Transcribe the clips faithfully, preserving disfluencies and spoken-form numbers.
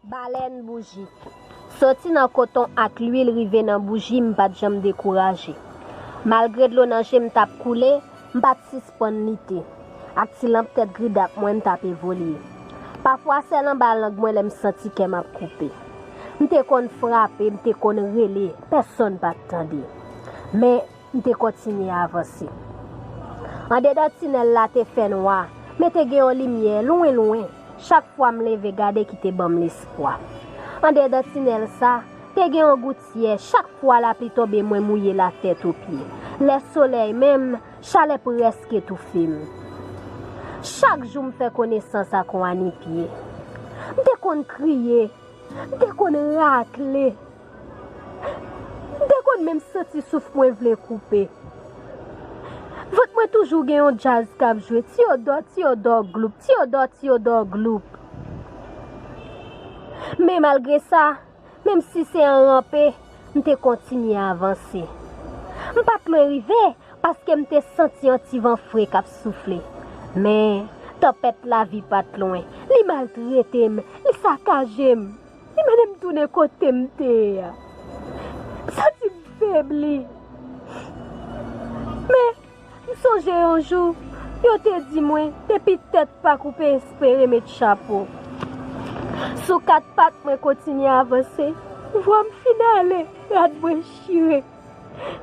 Balèn bouji. Soti nan koton ak lwil rive nan bouji, m pa t janm dekouraje. Malgre dlo nan je m t ap koule, m pa t sispann lite. Ak ti lanp tèt gridap mwen, m t ap evolye. Pafwa, sèl anba lang mwen lè m santi kè m ap koupe. M te konn frape, m te konn rele, pèsonn pa t tande. Men, m te kontinye avanse. Andedan tinèl la te fè nwa, men te gen yon limyè lwen lwen. Chak fwa m leve gade ki te ban m lespwa. Andedan tinèl sa, te gen yon goutyè. Chak fwa lapli tonbe, mwen mouye la tèt o pye. Lè solèy menm, chalè prèske toufe m. Chak jou m fè konesans ak yon anipye. M te konn kriye, m te konn rakle. M te konn menm santi souf mwen vle koupe. Vant mwen toujou gen yon djaz k ap jwe, Tiyodò, Tiyodò, gloup, Tiyodò, Tiyodò, gloup. Men malgre sa, menm si se an ranpe, m te kontinye avanse. M pa t lwen rive, paske m te santi yon ti van fre k ap soufle. Men, tanpèt lavi pa t lwen. Li maltrete m, li sakaje m. Li mennen m tounen kote m te ye a. M santi m febli. Men, m sonje yon jou, yo te di mwen, depi tèt pa koupe, espere met chapo. Sou kat pat, mwen kontinye avanse. Vwa m fin ale, rad mwen chire.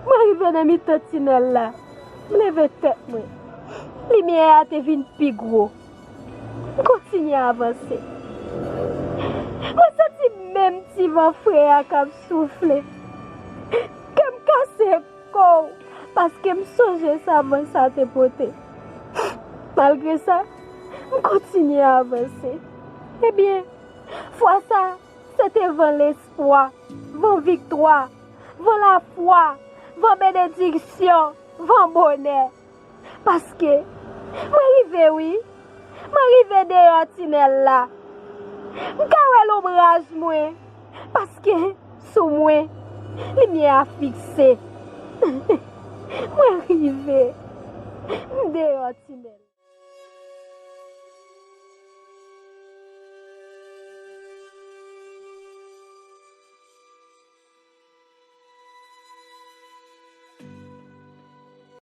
Mwen rive nan mitan tinèl la. M leve tèt mwen. Limyè a te vin pi gwo. M kontinye avanse. Mwen santi menm ti van fre a k ap soufle. Kè m kase kow, paske m sonje sa van sa te pote. Malgre sa, m kontinye avanse. Ebyen, fwa sa, se te van lespwa, van viktwa, van lafwa, van benediksyon, van bonè. Paske mwen rive wi. Mwen rive deyò tinèl la. M ka wè lonbraj mwen. Paske sou mwen, limyè a fikse. Mwen rive. M deyò tinèl.